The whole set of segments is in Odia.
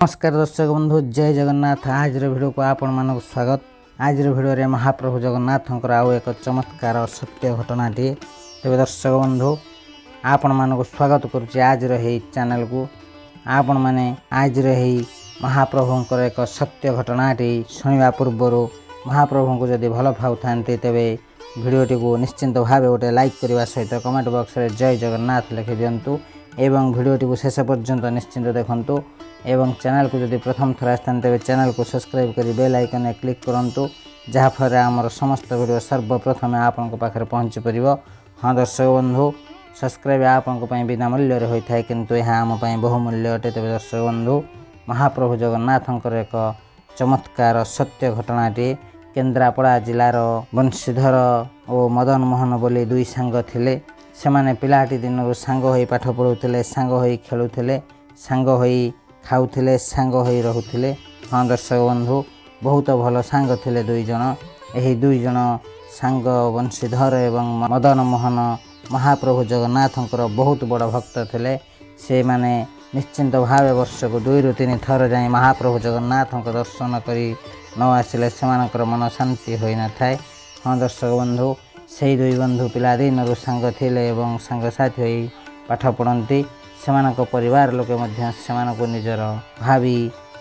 ନମସ୍କାର ଦର୍ଶକ ବନ୍ଧୁ, ଜୟ ଜଗନ୍ନାଥ। ଆଜିର ଭିଡ଼ିଓକୁ ଆପଣମାନଙ୍କୁ ସ୍ୱାଗତ। ଆଜିର ଭିଡ଼ିଓରେ ମହାପ୍ରଭୁ ଜଗନ୍ନାଥଙ୍କର ଆଉ ଏକ ଚମତ୍କାର ସତ୍ୟ ଘଟଣାଟିଏ। ତେବେ ଦର୍ଶକ ବନ୍ଧୁ, ଆପଣମାନଙ୍କୁ ସ୍ୱାଗତ କରୁଛି ଆଜିର ଏହି ଚ୍ୟାନେଲକୁ। ଆପଣମାନେ ଆଜିର ଏହି ମହାପ୍ରଭୁଙ୍କର ଏକ ସତ୍ୟ ଘଟଣାଟି ଶୁଣିବା ପୂର୍ବରୁ ମହାପ୍ରଭୁଙ୍କୁ ଯଦି ଭଲ ପାଉଥାନ୍ତି, ତେବେ ଭିଡ଼ିଓଟିକୁ ନିଶ୍ଚିନ୍ତ ଭାବେ ଗୋଟେ ଲାଇକ୍ କରିବା ସହିତ କମେଣ୍ଟ ବକ୍ସରେ ଜୟ ଜଗନ୍ନାଥ ଲେଖିଦିଅନ୍ତୁ ଏବଂ ଭିଡ଼ିଓଟିକୁ ଶେଷ ପର୍ଯ୍ୟନ୍ତ ନିଶ୍ଚିନ୍ତ ଦେଖନ୍ତୁ ଏବଂ ଚ୍ୟାନେଲକୁ ଯଦି ପ୍ରଥମ ଥର ଆସିଥାନ୍ତି, ତେବେ ଚ୍ୟାନେଲକୁ ସବସ୍କ୍ରାଇବ୍ କରି ବେଲ୍ ଆଇକନ୍ରେ କ୍ଲିକ୍ କରନ୍ତୁ, ଯାହାଫଳରେ ଆମର ସମସ୍ତ ଭିଡ଼ିଓ ସର୍ବପ୍ରଥମେ ଆପଣଙ୍କ ପାଖରେ ପହଞ୍ଚିପାରିବ। ହଁ ଦର୍ଶକ ବନ୍ଧୁ, ସବସ୍କ୍ରାଇବ୍ ଆପଣଙ୍କ ପାଇଁ ବିନା ମୂଲ୍ୟରେ ହୋଇଥାଏ, କିନ୍ତୁ ଏହା ଆମ ପାଇଁ ବହୁମୂଲ୍ୟ ଅଟେ। ତେବେ ଦର୍ଶକ ବନ୍ଧୁ, ମହାପ୍ରଭୁ ଜଗନ୍ନାଥଙ୍କର ଏକ ଚମତ୍କାର ସତ୍ୟ ଘଟଣାଟିଏ। କେନ୍ଦ୍ରାପଡ଼ା ଜିଲ୍ଲାର ବଂଶୀଧର ଓ ମଦନ ମୋହନ ବୋଲି ଦୁଇ ସାଙ୍ଗ ଥିଲେ। ସେମାନେ ପିଲାଟି ଦିନରୁ ସାଙ୍ଗ ହୋଇ ପାଠ ପଢ଼ୁଥିଲେ, ସାଙ୍ଗ ହୋଇ ଖେଳୁଥିଲେ, ସାଙ୍ଗ ହୋଇ ଖାଉଥିଲେ, ସାଙ୍ଗ ହୋଇ ରହୁଥିଲେ। ହଁ ଦର୍ଶକ ବନ୍ଧୁ, ବହୁତ ଭଲ ସାଙ୍ଗ ଥିଲେ ଦୁଇ ଜଣ। ଏହି ଦୁଇ ଜଣ ସାଙ୍ଗ ବଂଶୀଧର ଏବଂ ମଦନ ମୋହନ ମହାପ୍ରଭୁ ଜଗନ୍ନାଥଙ୍କର ବହୁତ ବଡ଼ ଭକ୍ତ ଥିଲେ। ସେମାନେ ନିଶ୍ଚିନ୍ତ ଭାବେ ବର୍ଷକୁ ଦୁଇରୁ ତିନି ଥର ଯାଇ ମହାପ୍ରଭୁ ଜଗନ୍ନାଥଙ୍କ ଦର୍ଶନ କରି ନ ଆସିଲେ ସେମାନଙ୍କର ମନ ଶାନ୍ତି ହୋଇନଥାଏ। ହଁ ଦର୍ଶକ ବନ୍ଧୁ, ସେଇ ଦୁଇ ବନ୍ଧୁ ପିଲାଦିନରୁ ସାଙ୍ଗ ଥିଲେ ଏବଂ ସାଙ୍ଗସାଥି ହୋଇ ପାଠ ପଢ଼ନ୍ତି। ସେମାନଙ୍କ ପରିବାର ଲୋକେ ମଧ୍ୟ ସେମାନଙ୍କୁ ନିଜର ଭାବି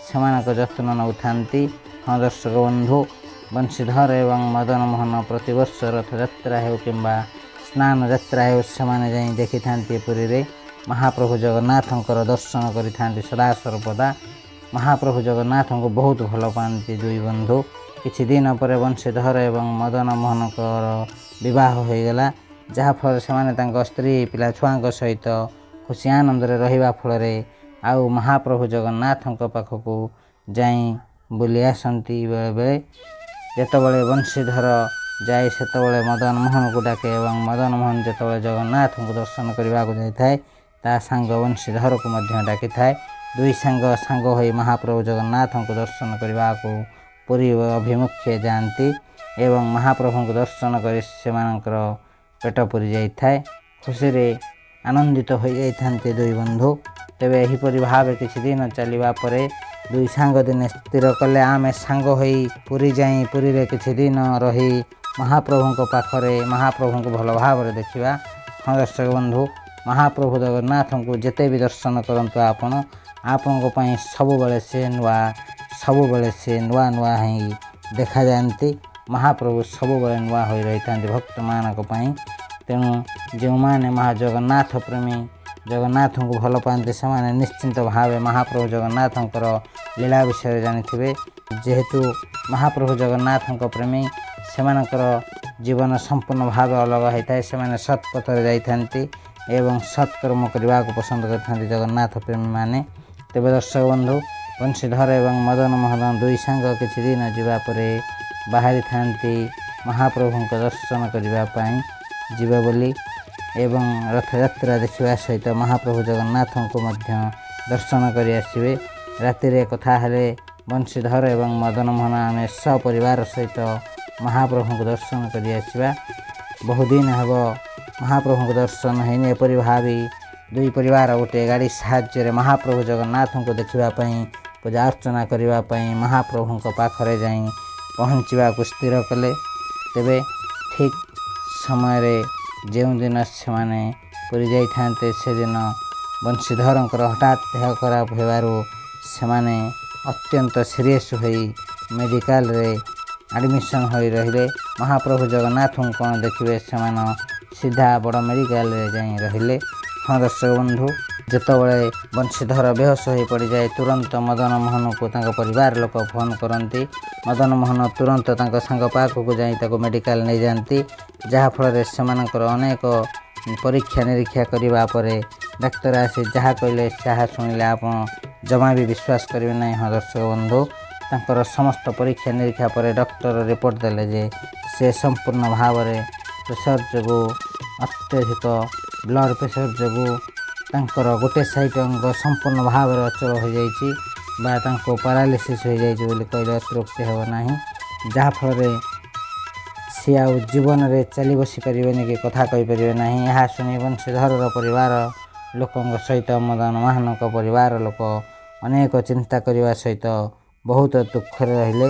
ସେମାନଙ୍କ ଯତ୍ନ ନେଉଥାନ୍ତି। ହଁ ଦର୍ଶକ ବନ୍ଧୁ, ବଂଶୀଧର ଏବଂ ମଦନ ମୋହନ ପ୍ରତିବର୍ଷ ରଥଯାତ୍ରା ହେଉ କିମ୍ବା ସ୍ନାନ ଯାତ୍ରା ହେଉ, ସେମାନେ ଯାଇ ଦେଖିଥାନ୍ତି। ପୁରୀରେ ମହାପ୍ରଭୁ ଜଗନ୍ନାଥଙ୍କର ଦର୍ଶନ କରିଥାନ୍ତି ସଦାସର୍ବଦା। ମହାପ୍ରଭୁ ଜଗନ୍ନାଥଙ୍କୁ ବହୁତ ଭଲ ପାଆନ୍ତି ଦୁଇ ବନ୍ଧୁ। କିଛି ଦିନ ପରେ ବଂଶୀଧର ଏବଂ ମଦନ ମୋହନଙ୍କର ବିବାହ ହୋଇଗଲା, ଯାହାଫଳରେ ସେମାନେ ତାଙ୍କ ସ୍ତ୍ରୀ ପିଲା ଛୁଆଙ୍କ ସହିତ ଖୁସି ଆନନ୍ଦରେ ରହିବା ଫଳରେ ଆଉ ମହାପ୍ରଭୁ ଜଗନ୍ନାଥଙ୍କ ପାଖକୁ ଯାଇ ବୁଲି ଆସନ୍ତି ବେଳେବେଳେ। ଯେତେବେଳେ ବଂଶୀଧର ଯାଏ, ସେତେବେଳେ ମଦନ ମୋହନକୁ ଡାକେ ଏବଂ ମଦନ ମୋହନ ଯେତେବେଳେ ଜଗନ୍ନାଥଙ୍କୁ ଦର୍ଶନ କରିବାକୁ ଯାଇଥାଏ, ତା ସାଙ୍ଗ ବଂଶୀଧରକୁ ମଧ୍ୟ ଡାକିଥାଏ। ଦୁଇ ସାଙ୍ଗ ସାଙ୍ଗ ହୋଇ ମହାପ୍ରଭୁ ଜଗନ୍ନାଥଙ୍କୁ ଦର୍ଶନ କରିବାକୁ ପୁରୀ ଅଭିମୁଖେ ଯାଆନ୍ତି ଏବଂ ମହାପ୍ରଭୁଙ୍କୁ ଦର୍ଶନ କରି ସେମାନଙ୍କର ପେଟ ପୁରି ଯାଇଥାଏ। ଖୁସିରେ ଆନନ୍ଦିତ ହୋଇଯାଇଥାନ୍ତି ଦୁଇ ବନ୍ଧୁ। ତେବେ ଏହିପରି ଭାବେ କିଛି ଦିନ ଚାଲିବା ପରେ ଦୁଇ ସାଙ୍ଗ ଦିନେ ସ୍ଥିର କଲେ, ଆମେ ସାଙ୍ଗ ହୋଇ ପୁରୀ ଯାଇ ପୁରୀରେ କିଛି ଦିନ ରହି ମହାପ୍ରଭୁଙ୍କ ପାଖରେ ମହାପ୍ରଭୁଙ୍କୁ ଭଲ ଭାବରେ ଦେଖିବା। ହଁ ଦର୍ଶକ ବନ୍ଧୁ, ମହାପ୍ରଭୁ ଜଗନ୍ନାଥଙ୍କୁ ଯେତେ ବି ଦର୍ଶନ କରନ୍ତୁ ଆପଣ, ଆପଣଙ୍କ ପାଇଁ ସବୁବେଳେ ସେ ନୂଆ, ସବୁବେଳେ ସେ ନୂଆ ନୂଆ ହିଁ ଦେଖାଯାଆନ୍ତି। ମହାପ୍ରଭୁ ସବୁବେଳେ ନୂଆ ହୋଇ ରହିଥାନ୍ତି ଭକ୍ତମାନଙ୍କ ପାଇଁ। ତେଣୁ ଯେଉଁମାନେ ମହା ଜଗନ୍ନାଥ ପ୍ରେମୀ, ଜଗନ୍ନାଥଙ୍କୁ ଭଲ ପାଆନ୍ତି, ସେମାନେ ନିଶ୍ଚିନ୍ତ ଭାବେ ମହାପ୍ରଭୁ ଜଗନ୍ନାଥଙ୍କର ଲୀଳା ବିଷୟରେ ଜାଣିଥିବେ। ଯେହେତୁ ମହାପ୍ରଭୁ ଜଗନ୍ନାଥଙ୍କ ପ୍ରେମୀ, ସେମାନଙ୍କର ଜୀବନ ସମ୍ପୂର୍ଣ୍ଣ ଭାବେ ଅଲଗା ହୋଇଥାଏ। ସେମାନେ ସତ୍ ପଥରେ ଯାଇଥାନ୍ତି ଏବଂ ସତ୍କର୍ମ କରିବାକୁ ପସନ୍ଦ କରିଥାନ୍ତି ଜଗନ୍ନାଥ ପ୍ରେମୀମାନେ। ତେବେ ଦର୍ଶକ ବନ୍ଧୁ, ବଂଶୀଧର ଏବଂ ମଦନ ମୋହନ ଦୁଇ ସାଙ୍ଗ କିଛି ଦିନ ଯିବା ପରେ ବାହାରିଥାନ୍ତି ମହାପ୍ରଭୁଙ୍କ ଦର୍ଶନ କରିବା ପାଇଁ ଯିବେ ବୋଲି ଏବଂ ରଥଯାତ୍ରା ଦେଖିବା ସହିତ ମହାପ୍ରଭୁ ଜଗନ୍ନାଥଙ୍କୁ ମଧ୍ୟ ଦର୍ଶନ କରି ଆସିବେ। ରାତିରେ କଥା ହେଲେ ବଂଶୀଧର ଏବଂ ମଦନ ମୋହନ, ଆମେ ସପରିବାର ସହିତ ମହାପ୍ରଭୁଙ୍କୁ ଦର୍ଶନ କରି ଆସିବା, ବହୁଦିନ ହେବ ମହାପ୍ରଭୁଙ୍କୁ ଦର୍ଶନ ହେଇନି। ଏପରି ଭାବି ଦୁଇ ପରିବାର ଗୋଟିଏ ଗାଡ଼ି ସାହାଯ୍ୟରେ ମହାପ୍ରଭୁ ଜଗନ୍ନାଥଙ୍କୁ ଦେଖିବା ପାଇଁ, ପୂଜା ଅର୍ଚ୍ଚନା କରିବା ପାଇଁ ମହାପ୍ରଭୁଙ୍କ ପାଖରେ ଯାଇ ପହଞ୍ଚିବାକୁ ସ୍ଥିର କଲେ। ତେବେ ଠିକ୍ ସମୟରେ ଯେଉଁଦିନ ସେମାନେ ପୁରୀ ଯାଇଥାନ୍ତେ, ସେଦିନ ବଂଶୀଧରଙ୍କର ହଠାତ୍ ଦେହ ଖରାପ ହେବାରୁ ସେମାନେ ଅତ୍ୟନ୍ତ ସିରିୟସ୍ ହୋଇ ମେଡ଼ିକାଲରେ ଆଡ଼ମିସନ୍ ହୋଇ ରହିଲେ। ମହାପ୍ରଭୁ ଜଗନ୍ନାଥଙ୍କୁ କ'ଣ ଦେଖିବେ, ସେମାନେ ସିଧା ବଡ଼ ମେଡ଼ିକାଲରେ ଯାଇ ରହିଲେ। ହଁ ଦର୍ଶକ ବନ୍ଧୁ, ଯେତେବେଳେ ବଂଶୀଧର ବେହୋସ ହୋଇ ପଡ଼ିଯାଏ, ତୁରନ୍ତ ମଦନ ମୋହନକୁ ତାଙ୍କ ପରିବାର ଲୋକ ଫୋନ୍ କରନ୍ତି। ମଦନ ମୋହନ ତୁରନ୍ତ ତାଙ୍କ ସାଙ୍ଗ ପାଖକୁ ଯାଇ ତାକୁ ମେଡ଼ିକାଲ ନେଇଯାଆନ୍ତି, ଯାହାଫଳରେ ସେମାନଙ୍କର ଅନେକ ପରୀକ୍ଷା ନିରୀକ୍ଷା କରିବା ପରେ ଡାକ୍ତର ଆସି ଯାହା କହିଲେ, ତାହା ଶୁଣିଲେ ଆପଣ ଜମା ବି ବିଶ୍ୱାସ କରିବେ ନାହିଁ। ହଁ ଦର୍ଶକ ବନ୍ଧୁ, ତାଙ୍କର ସମସ୍ତ ପରୀକ୍ଷା ନିରୀକ୍ଷା ପରେ ଡକ୍ଟର ରିପୋର୍ଟ ଦେଲେ ଯେ ସେ ସମ୍ପୂର୍ଣ୍ଣ ଭାବରେ ପ୍ରେସର ଯୋଗୁଁ, ଅତ୍ୟଧିକ ବ୍ଲଡ଼ ପ୍ରେସର ଯୋଗୁଁ ତାଙ୍କର ଗୋଟେ ସାଇଟ୍ ଅଙ୍ଗ ସମ୍ପୂର୍ଣ୍ଣ ଭାବରେ ଅଚଳ ହୋଇଯାଇଛି ବା ତାଙ୍କୁ ପାରାଲିସିସ୍ ହୋଇଯାଇଛି ବୋଲି କହିଲେ ଅତ୍ୟୁକ୍ତି ହେବ ନାହିଁ, ଯାହାଫଳରେ ସିଏ ଆଉ ଜୀବନରେ ଚାଲି ବସି ପାରିବେନି କି କଥା କହିପାରିବେ ନାହିଁ। ଏହା ଶୁଣି ବଂଶୀଧରର ପରିବାର ଲୋକଙ୍କ ସହିତ ମଦନ ମୋହନଙ୍କ ପରିବାର ଲୋକ ଅନେକ ଚିନ୍ତା କରିବା ସହିତ ବହୁତ ଦୁଃଖରେ ରହିଲେ।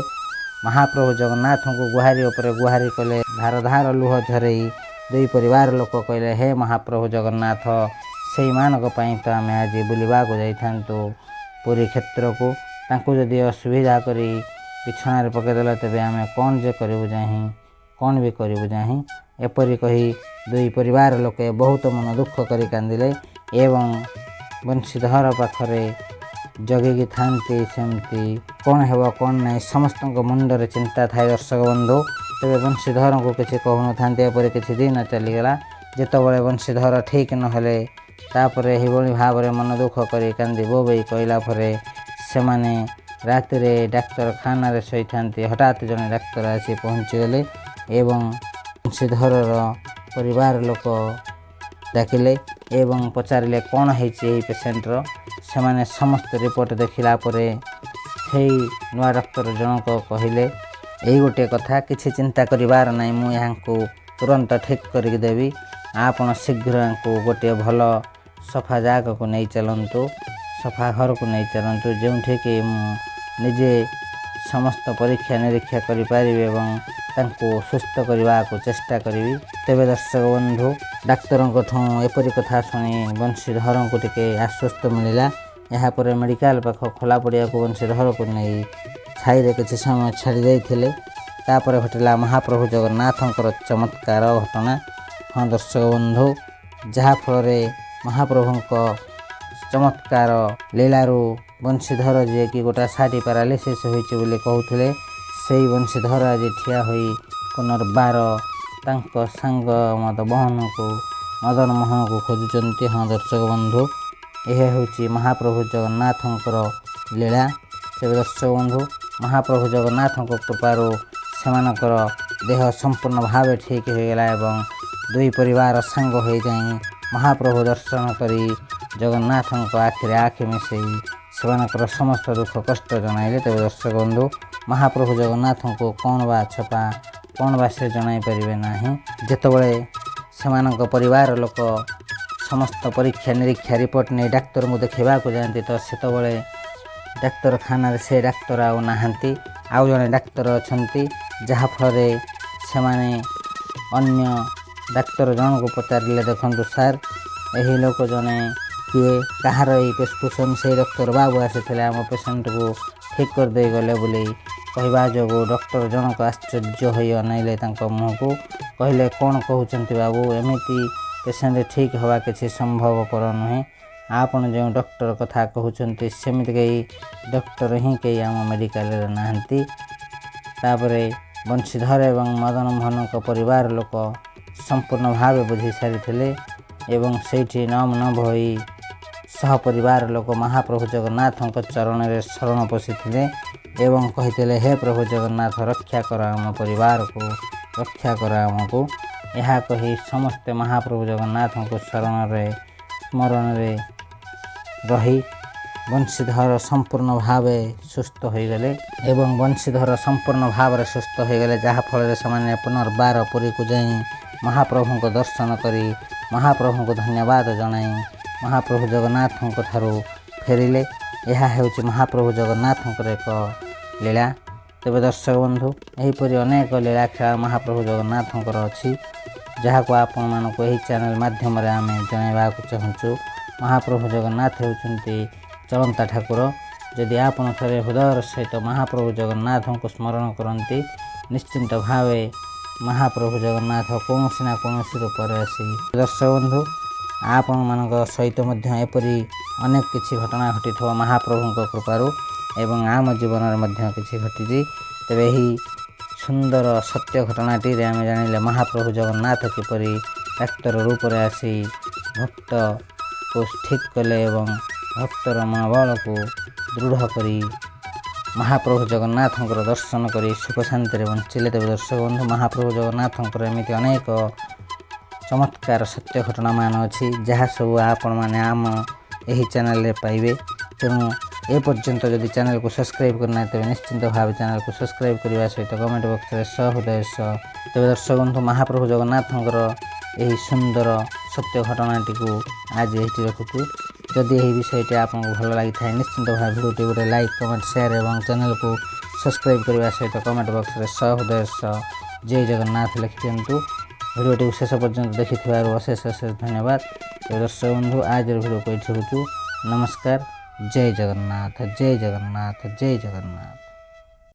ମହାପ୍ରଭୁ ଜଗନ୍ନାଥଙ୍କୁ ଗୁହାରି ଉପରେ ଗୁହାରି କଲେ, ଧାର ଧାର ଲୁହ ଝରେଇ ଦୁଇ ପରିବାର ଲୋକ କହିଲେ, ହେ ମହାପ୍ରଭୁ ଜଗନ୍ନାଥ, ସେଇମାନଙ୍କ ପାଇଁ ତ ଆମେ ଆଜି ବୁଲିବାକୁ ଯାଇଥାନ୍ତୁ ପୁରୀ କ୍ଷେତ୍ରକୁ। ତାଙ୍କୁ ଯଦି ଅସୁବିଧା କରି ବିଛଣାରେ ପକାଇଦେଲା, ତେବେ ଆମେ କ'ଣ ଯେ କରିବୁ ଯାହିଁ, କ'ଣ ବି କରିବୁ ଯାହିଁ। ଏପରି କହି ଦୁଇ ପରିବାର ଲୋକେ ବହୁତ ମନ ଦୁଃଖ କରି କାନ୍ଦିଲେ ଏବଂ ବଂଶୀଧର ପାଖରେ ଜଗିକି ଥାନ୍ତି। ସେମିତି କ'ଣ ହେବ କ'ଣ ନାହିଁ, ସମସ୍ତଙ୍କ ମୁଣ୍ଡରେ ଚିନ୍ତା ଥାଏ ଦର୍ଶକ ବନ୍ଧୁ। ତେବେ ବଂଶୀଧରଙ୍କୁ କିଛି କହୁନଥାନ୍ତି। ଏପରି କିଛି ଦିନ ଚାଲିଗଲା। ଯେତେବେଳେ ବଂଶୀଧର ଠିକ୍ ନହେଲେ, ତାପରେ ଏହିଭଳି ଭାବରେ ମନ ଦୁଃଖ କରି କାନ୍ଦି ବୋବେଇ କହିଲା ପରେ ସେମାନେ ରାତିରେ ଡାକ୍ତରଖାନାରେ ଶୋଇଥାନ୍ତି। ହଠାତ୍ ଜଣେ ଡାକ୍ତର ଆସି ପହଞ୍ଚିଗଲେ ଏବଂ ବଂଶୀଧରର ପରିବାର ଲୋକ ଡାକିଲେ ଏବଂ ପଚାରିଲେ, କ'ଣ ହେଇଛି ଏହି ପେସେଣ୍ଟର? ସେମାନେ ସମସ୍ତ ରିପୋର୍ଟ ଦେଖିଲା ପରେ ସେଇ ନୂଆ ଡାକ୍ତର ଜଣକ କହିଲେ ଏଇ ଗୋଟିଏ କଥା, କିଛି ଚିନ୍ତା କରିବାର ନାହିଁ, ମୁଁ ଏହାଙ୍କୁ ତୁରନ୍ତ ଠିକ୍ କରିକି ଦେବି। ଆପଣ ଶୀଘ୍ର ୟାଙ୍କୁ ଗୋଟିଏ ଭଲ ସଫା ଜାଗାକୁ ନେଇ ଚାଲନ୍ତୁ, ସଫା ଘରକୁ ନେଇ ଚାଲନ୍ତୁ, ଯେଉଁଠିକି ମୁଁ ନିଜେ ସମସ୍ତ ପରୀକ୍ଷା ନିରୀକ୍ଷା କରିପାରିବି ଏବଂ ତାଙ୍କୁ ସୁସ୍ଥ କରିବାକୁ ଚେଷ୍ଟା କରିବି। ତେବେ ଦର୍ଶକ ବନ୍ଧୁ, ଡାକ୍ତରଙ୍କଠୁ ଏପରି କଥା ଶୁଣି ବଂଶୀଧରଙ୍କୁ ଟିକେ ଆଶ୍ୱସ୍ତ ମିଳିଲା। ଏହାପରେ ମେଡ଼ିକାଲ ପାଖ ଖୋଲା ପଡ଼ିଆକୁ ବଂଶୀଧରକୁ ନେଇ ଛାଇରେ କିଛି ସମୟ ଛାଡ଼ି ଦେଇଥିଲେ। ତାପରେ ଘଟିଲା ମହାପ୍ରଭୁ ଜଗନ୍ନାଥଙ୍କର ଚମତ୍କାର ଘଟଣା। ହଁ ଦର୍ଶକ ବନ୍ଧୁ, ଯାହାଫଳରେ ମହାପ୍ରଭୁଙ୍କ ଚମତ୍କାର ଲୀଳାରୁ ବଂଶୀଧର, ଯିଏକି ଗୋଟା ଷାଠି ପାରାଲିସିସ୍ ହୋଇଛି ବୋଲି କହୁଥିଲେ, ସେଇ ବଂଶୀଧର ଆଜି ଠିଆ ହୋଇ ପୁନର୍ବାର ତାଙ୍କ ସାଙ୍ଗ ମଦନ ମୋହନକୁ ଖୋଜୁଛନ୍ତି। ହଁ ଦର୍ଶକ ବନ୍ଧୁ, ଏହା ହେଉଛି ମହାପ୍ରଭୁ ଜଗନ୍ନାଥଙ୍କର ଲୀଳା। ତେବେ ଦର୍ଶକ ବନ୍ଧୁ, ମହାପ୍ରଭୁ ଜଗନ୍ନାଥଙ୍କ କୃପାରୁ ସେମାନଙ୍କର ଦେହ ସମ୍ପୂର୍ଣ୍ଣ ଭାବେ ଠିକ୍ ହୋଇଗଲା ଏବଂ ଦୁଇ ପରିବାର ସାଙ୍ଗ ହୋଇଯାଇ ମହାପ୍ରଭୁ ଦର୍ଶନ କରି ଜଗନ୍ନାଥଙ୍କ ଆଖିରେ ଆଖି ମିଶାଇ ସେମାନଙ୍କର ସମସ୍ତ ଦୁଃଖ କଷ୍ଟ ଜଣାଇଲେ। ତେବେ ଦର୍ଶକ ବନ୍ଧୁ, ମହାପ୍ରଭୁ ଜଗନ୍ନାଥଙ୍କୁ କ'ଣ ବା ଛପା, କ'ଣ ବା ସେ ଜଣାଇ ପାରିବେ ନାହିଁ? ଯେତେବେଳେ ସେମାନଙ୍କ ପରିବାର ଲୋକ ସମସ୍ତ ପରୀକ୍ଷା ନିରୀକ୍ଷା ରିପୋର୍ଟ ନେଇ ଡାକ୍ତରଙ୍କୁ ଦେଖାଇବାକୁ ଯାଆନ୍ତି, ତ ସେତେବେଳେ ଡାକ୍ତରଖାନାରେ ସେ ଡାକ୍ତର ଆଉ ନାହାନ୍ତି, ଆଉ ଜଣେ ଡାକ୍ତର ଅଛନ୍ତି। ଯାହାଫଳରେ ସେମାନେ ଅନ୍ୟ ଡାକ୍ତର ଜଣଙ୍କୁ ପଚାରିଲେ, ଦେଖନ୍ତୁ ସାର୍, ଏହି ଲୋକ ଜଣେ କିଏ, କାହାର ଏଇ ପ୍ରେସକ୍ରିପସନ୍? ସେଇ ଡକ୍ଟର ବାବୁ ଆସିଥିଲେ, ଆମ ପେସେଣ୍ଟକୁ ଠିକ୍ କରିଦେଇ ଗଲେ ବୋଲି କହିବା ଯୋଗୁଁ ଡକ୍ଟର ଜଣକ ଆଶ୍ଚର୍ଯ୍ୟ ହୋଇ ଅନାଇଲେ ତାଙ୍କ ମୁହଁକୁ। କହିଲେ, କ'ଣ କହୁଛନ୍ତି ବାବୁ? ଏମିତି ପେସେଣ୍ଟ ଠିକ୍ ହେବା କିଛି ସମ୍ଭବପର ନୁହେଁ। ଆପଣ ଯେଉଁ ଡକ୍ଟର କଥା କହୁଛନ୍ତି, ସେମିତି କେହି ଡକ୍ଟର ହିଁ କେହି ଆମ ମେଡ଼ିକାଲରେ ନାହାନ୍ତି। ତାପରେ ବଂଶୀଧର ଏବଂ ମଦନ ମୋହନଙ୍କ ପରିବାର ଲୋକ ସମ୍ପୂର୍ଣ୍ଣ ଭାବେ ବୁଝି ସାରିଥିଲେ ଏବଂ ସେଇଠି ନମ ନବ ହୋଇ ସହ ପରିବାର ଲୋକ ମହାପ୍ରଭୁ ଜଗନ୍ନାଥଙ୍କ ଚରଣରେ ଶରଣ ପଶିଥିଲେ ଏବଂ କହିଥିଲେ, ହେ ପ୍ରଭୁ ଜଗନ୍ନାଥ, ରକ୍ଷା କର ଆମ ପରିବାରକୁ, ରକ୍ଷା କର ଆମକୁ। ଏହା କହି ସମସ୍ତେ ମହାପ୍ରଭୁ ଜଗନ୍ନାଥଙ୍କୁ ଶରଣରେ ସ୍ମରଣରେ ରହି ବଂଶୀଧର ସମ୍ପୂର୍ଣ୍ଣ ଭାବେ ସୁସ୍ଥ ହୋଇଗଲେ ଏବଂ ବଂଶୀଧର ସମ୍ପୂର୍ଣ୍ଣ ଭାବରେ ସୁସ୍ଥ ହୋଇଗଲେ, ଯାହାଫଳରେ ସେମାନେ ପୁନର୍ବାର ପୁରୀକୁ ଯାଇ ମହାପ୍ରଭୁଙ୍କ ଦର୍ଶନ କରି ମହାପ୍ରଭୁଙ୍କୁ ଧନ୍ୟବାଦ ଜଣାଇ ମହାପ୍ରଭୁ ଜଗନ୍ନାଥଙ୍କ ଠାରୁ ଫେରିଲେ। ଏହା ହେଉଛି ମହାପ୍ରଭୁ ଜଗନ୍ନାଥଙ୍କର ଏକ ଲୀଳା। ତେବେ ଦର୍ଶକ ବନ୍ଧୁ, ଏହିପରି ଅନେକ ଲୀଳା ଖେଳା ମହାପ୍ରଭୁ ଜଗନ୍ନାଥଙ୍କର ଅଛି, ଯାହାକୁ ଆପଣମାନଙ୍କୁ ଏହି ଚ୍ୟାନେଲ୍ ମାଧ୍ୟମରେ ଆମେ ଜଣାଇବାକୁ ଚାହୁଁଛୁ। ମହାପ୍ରଭୁ ଜଗନ୍ନାଥ ହେଉଛନ୍ତି ଚଳନ୍ତା ଠାକୁର। ଯଦି ଆପଣ ଥରେ ହୃଦୟର ସହିତ ମହାପ୍ରଭୁ ଜଗନ୍ନାଥଙ୍କୁ ସ୍ମରଣ କରନ୍ତି, ନିଶ୍ଚିନ୍ତ ଭାବେ ମହାପ୍ରଭୁ ଜଗନ୍ନାଥ କୌଣସି ନା କୌଣସି ରୂପରେ ଆସି। ଦର୍ଶକ ବନ୍ଧୁ, ଆପଣମାନଙ୍କ ସହିତ ମଧ୍ୟ ଏପରି ଅନେକ କିଛି ଘଟଣା ଘଟିଥିବ ମହାପ୍ରଭୁଙ୍କ କୃପାରୁ ଏବଂ ଆମ ଜୀବନରେ ମଧ୍ୟ କିଛି ଘଟିଛି। ତେବେ ଏହି ସୁନ୍ଦର ସତ୍ୟ ଘଟଣାଟିରେ ଆମେ ଜାଣିଲେ ମହାପ୍ରଭୁ ଜଗନ୍ନାଥ କିପରି ଡାକ୍ତର ରୂପରେ ଆସି ଭକ୍ତକୁ ଠିକ୍ କଲେ ଏବଂ ଭକ୍ତର ମନୋବଳକୁ ଦୃଢ଼ କରି ମହାପ୍ରଭୁ ଜଗନ୍ନାଥଙ୍କର ଦର୍ଶନ କରି ସୁଖ ଶାନ୍ତିରେ ବଞ୍ଚିଲେ। ତେବେ ଦର୍ଶକ ବନ୍ଧୁ, ମହାପ୍ରଭୁ ଜଗନ୍ନାଥଙ୍କର ଏମିତି ଅନେକ ଚମତ୍କାର ସତ୍ୟ ଘଟଣାମାନ ଅଛି, ଯାହା ସବୁ ଆପଣମାନେ ଆମ ଏହି ଚ୍ୟାନେଲରେ ପାଇବେ। ତେଣୁ ଏପର୍ଯ୍ୟନ୍ତ ଯଦି ଚ୍ୟାନେଲକୁ ସବସ୍କ୍ରାଇବ୍ କରିନାହାନ୍ତି, ତେବେ ନିଶ୍ଚିନ୍ତ ଭାବେ ଚ୍ୟାନେଲକୁ ସବସ୍କ୍ରାଇବ୍ କରିବା ସହିତ କମେଣ୍ଟ ବକ୍ସରେ ସହୃଦୟ ସହ। ତେବେ ଦର୍ଶକ ବନ୍ଧୁ, ମହାପ୍ରଭୁ ଜଗନ୍ନାଥଙ୍କର ଏହି ସୁନ୍ଦର ସତ୍ୟ ଘଟଣାଟିକୁ ଆଜି ଏଇଠି ରଖୁଛୁ। ଯଦି ଏହି ବିଷୟଟି ଆପଣଙ୍କୁ ଭଲ ଲାଗିଥାଏ, ନିଶ୍ଚିନ୍ତ ଭାବେ ଭିଡ଼ିଓଟି ଗୋଟେ ଲାଇକ୍, କମେଣ୍ଟ, ସେୟାର ଏବଂ ଚ୍ୟାନେଲକୁ ସବସ୍କ୍ରାଇବ୍ କରିବା ସହିତ କମେଣ୍ଟ ବକ୍ସରେ ସହୃଦୟ ସହ ଜୟ ଜଗନ୍ନାଥ ଲେଖିଦିଅନ୍ତୁ। ଭିଡ଼ିଓଟିକୁ ଶେଷ ପର୍ଯ୍ୟନ୍ତ ଦେଖିଥିବାରୁ ଅଶେଷ ଅଶେଷ ଧନ୍ୟବାଦ। ତେବେ ଦର୍ଶକ ବନ୍ଧୁ, ଆଜିର ଭିଡ଼ିଓକୁ ଏଇଠି ରଖୁଛୁ। ନମସ୍କାର, ଜୟ ଜଗନ୍ନାଥ, ଜୟ ଜଗନ୍ନାଥ, ଜୟ ଜଗନ୍ନାଥ।